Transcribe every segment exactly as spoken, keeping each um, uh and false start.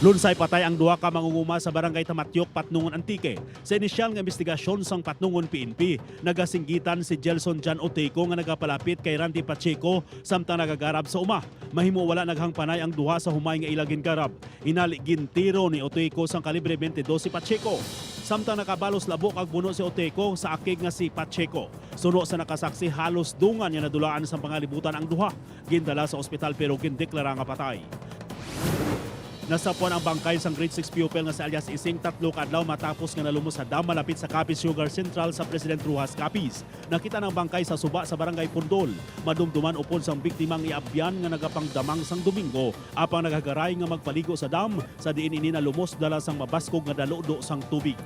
Lunsay patay ang duha ka mangunguma sa Barangay Tamatyok, Patnongon, Antique. Sa inisyal nga imbestigasyon sang Patnongon P N P, nagasinggitan si Gelson John Oteco nga nagapalapit kay Randy Pacheco samtang nagagarab sa uma. Mahimo wala naghangpanay ang duha sa humay nga ila gingarab. Hinali gintiro ni Oteco sang kalibre twenty-two si Pacheco. Samtang nakabalos labok ang buno si Oteco sa akig nga si Pacheco. Suno sa nakasaksi, halos dungan nga nadulaan sang pangalibutan ang duha. Gindala sa ospital pero gindeklara nga patay. Nasapuan ang bangkay sang grade six pupil nga si alias Ising tatlo ka adlaw matapos nga nalumos sa dam malapit sa Capiz Sugar Central sa President Roxas, Capiz. Nakita ang bangkay sa suba sa Barangay Pundol. Madumduman upod sang biktima ang iya abyan nga nagapangdamang sang Domingo, apang naghagaray nga magpaligo sa dam, sa diin ini nalumos dala sang mabaskog nga daludo sang tubig.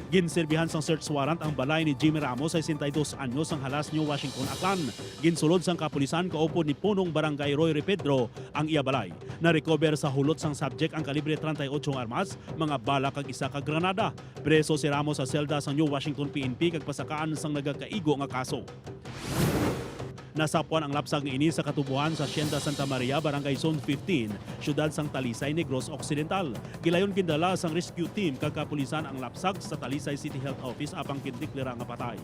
Ginserbihan sang search warrant ang balay ni Jimmy Ramos, sesenta y dos anyos, sang Halas, New Washington, Aklan. Ginsulod sang kapulisan kaupod ni Punong Barangay Roy Repedro ang iya balay. Na-recover sa hulot sang subject ang kalibre treinta y ocho nga armas, mga bala kag isa ka granada. Preso si Ramos sa selda sang New Washington P N P kag pasakaan sang nagakaigo nga kaso. Nasapuan ang lapsag nga ini sa katubohan sa Hacienda Santa Maria, Barangay Zone fifteen, siyudad sang Talisay, Negros Occidental. Gilayon gindala sang rescue team kag kapulisan ang lapsag sa Talisay City Health Office apang gindeklara nga patay.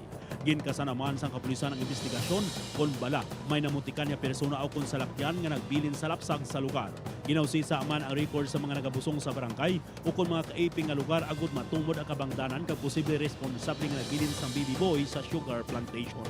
Ginkasan naman sang kapulisan ang imbestigasyon kon bala may namutikan nga persona o kon salakyan nga nagbilin sa lapsag sa lugar. Ginausisa man ang record sa mga nagabusong sa barangay ukon mga kaiping nga lugar agod matumod ang kabangdanan kag posible responsable nga nagbilin sang baby boy sa sugar plantation.